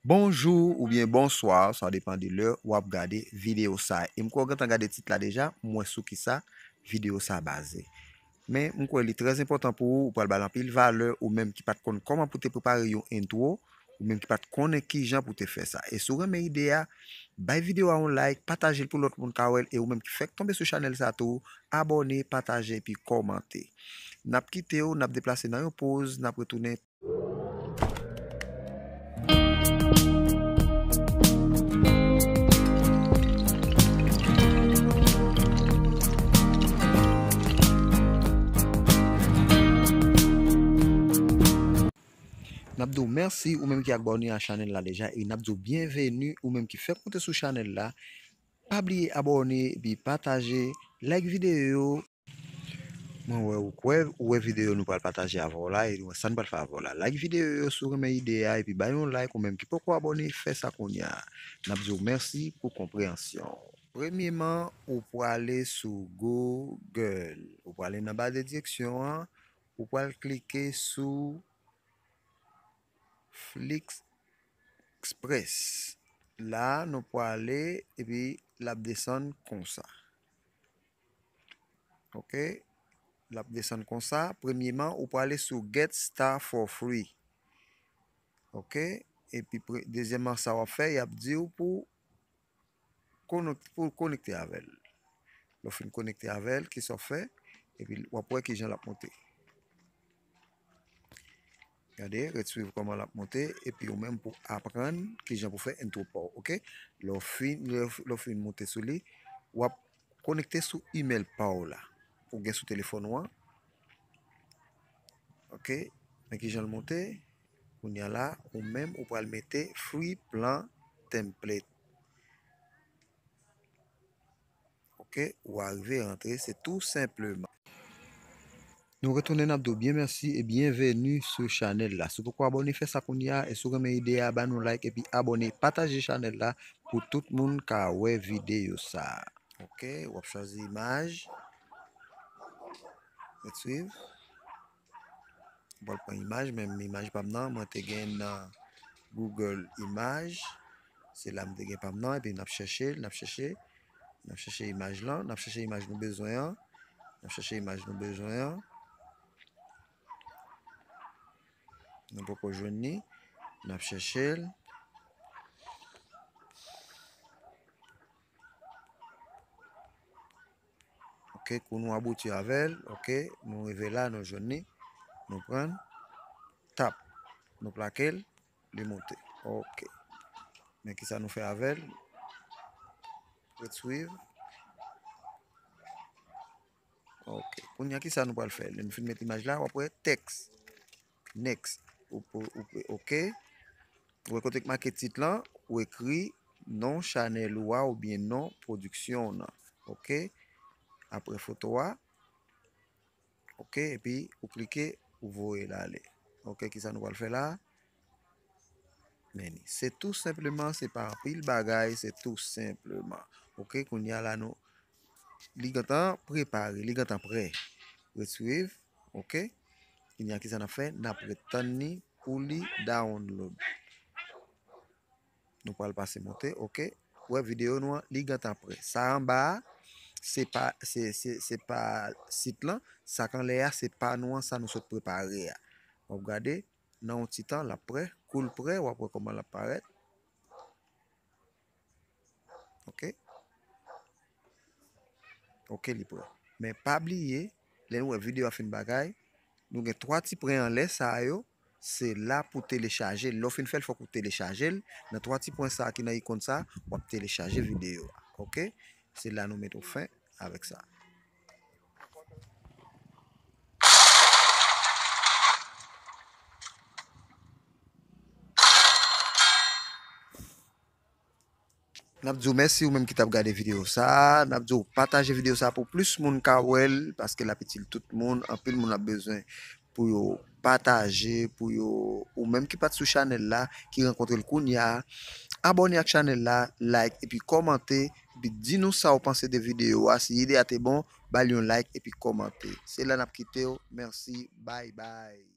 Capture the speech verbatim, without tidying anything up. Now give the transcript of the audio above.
Bonjou oubyen bonswa, sa depann de lè w ap gade videyo sa. E m kwè w gentan gade tit la deja, m wè sou kisa videyo sa baze. Men m kwè li trè enpòtan pou ou, ou pral ba l anpil valè, ou menm ki pa t konn kòman pou te prepare yon entwo, ou menm ki pa t konnen kijan pou te fè sa. E si w renmen ide a, bay videyo a yon like, pataje l pou lòt moun ka wè l, e ou menm ki fèk tonbe sou chanèl sa tou, abòne, pataje epi kòmante. N ap kite w, n ap deplase nan yon poz, n ap retounen. N ap di w mèsi ou menm ki abòne a chanèl la deja, e n ap di w byenveni ou menm ki fèk monte sou chanèl la. Pa bliye abòne epi pataje, like videyo yo. Mwen wè ou kwè, ou wè videyo nou pral pataje avè w la, e nou wè sa nou pral fè avè w la. Like videyo yo si w renmen ide a, epi bay yon like, ou menm ki poko abòne, fè sa kounye a. N ap di w mèsi pou konpreyansyon w. Premyeman, ou prale sou Google. Ou prale nan ba de direksyon an, ou pral klike sou Flix Express. La, nou prale, epi l ap desann konsa. Ok? L ap desann konsa. Premyeman, ou prale sou Get Star for Free. Ok? Epi, pre- dezyèmman, sa w ap fè, y ap di w pou konek- pou konekte avè l. Lè w fin konekte avè l, kisa w fè? Epi w ap wè kijan l ap monte. Gade, ret swiv kòman l ap monte, epi ou menm pou aprann kijan pou fè entwo pa w, ok? Lè w fin, lè w, lè w fin monte sou li, w ap konekte sou email pa w la. Ou gen sou telefòn ou an. Ok? Men kijan l monte? Kounye a la, ou menm, ou pral mete free plan template. Ok, ou arive rantre, se tou senpleman. Nou retounen, n ap di w byen mèsi e byenveni sou chanèl la. Si w poko abòne, fè sa kounye a, e si w renmen ide a, ba nou like epi abòne, pataje chanèl la pou tout moun ka wè videyo sa. Ok, w ap chwazi imaj. Ret swiv. Mwen pral pran imaj, men imaj pa m nan, mwen te gen nan Google Imaj. Se la m te gen pa m nan, epi n ap chèche l, n ap chèche, n ap chèche imaj lan, n ap chèche imaj nou bezwen an, n ap chèche imaj nou bezwen an. Nou poko jwenn li, n ap chèche l. Ok, kou nou abouti avè l, ok, nou rive la, nou jwenn li, nou pran l, tap, nou plake l, li monte. Ok. Men kisa nou fè avè l? Ret swiv. Ok. Kounye a, kisa nou pral fè? Lè nou fin met imaj la, w ap wè tèks. Next. Ou pou, ou pou, ok. Ou wè kote k make tit lan, ou ekri non chanèl ou a oubyen non pwodiksyon w nan. Ok? Apre foto a. Ok? Epi ou klike, ou voye l ale. Ok? Kisa nou pral fè la? Men li. Se tou senpleman, se pa anpil bagay, se tou senpleman. Ok? Kounye a la, nou, li gentan prepare, li gentan prè. Ret swiv. Ok? Kounye a, kisa n ap fè? N ap ret tann li pou li download. Nou pral pase monte, ok. Ou wè videyo nou an, li gentan prè. Sa anba a, se pa, se, se, se pa sit lan. Sa k anlè a, se pa nou an, sa nou sot prepare a. W ap gade, nan yon ti tan, l ap prè. Kou l prè, w ap wè kòman l ap parèt. Ok. Ok, li prè. Men pa bliye, lè nou wè videyo a fin bagay, nou gen twa ti pwen anlè sa yo, se la pou telechaje l. Lè w fin fè l, fòk ou telechaje l. Nan twa ti pwen sa ki nan ikòn sa, w ap telechaje videyo a. Ok? Se la nou mete w fen avèk sa. N ap di w mèsi ou menm ki t ap gade videyo sa a. N ap di w pataje videyo sa a pou plis moun ka wè l, paske l ap itil tout moun. Anpil moun ap bezwen pou yo pataje, pou yo, ou menm ki pa t sou chanèl la, ki rankontre l kounye a, abòne ak chanèl la, like epi kòmante, epi di nou sa w panse de videyo a. Si ide a te bon, ba l yon like epi kòmante. Se la n ap kite w. Mèsi. Bye bye.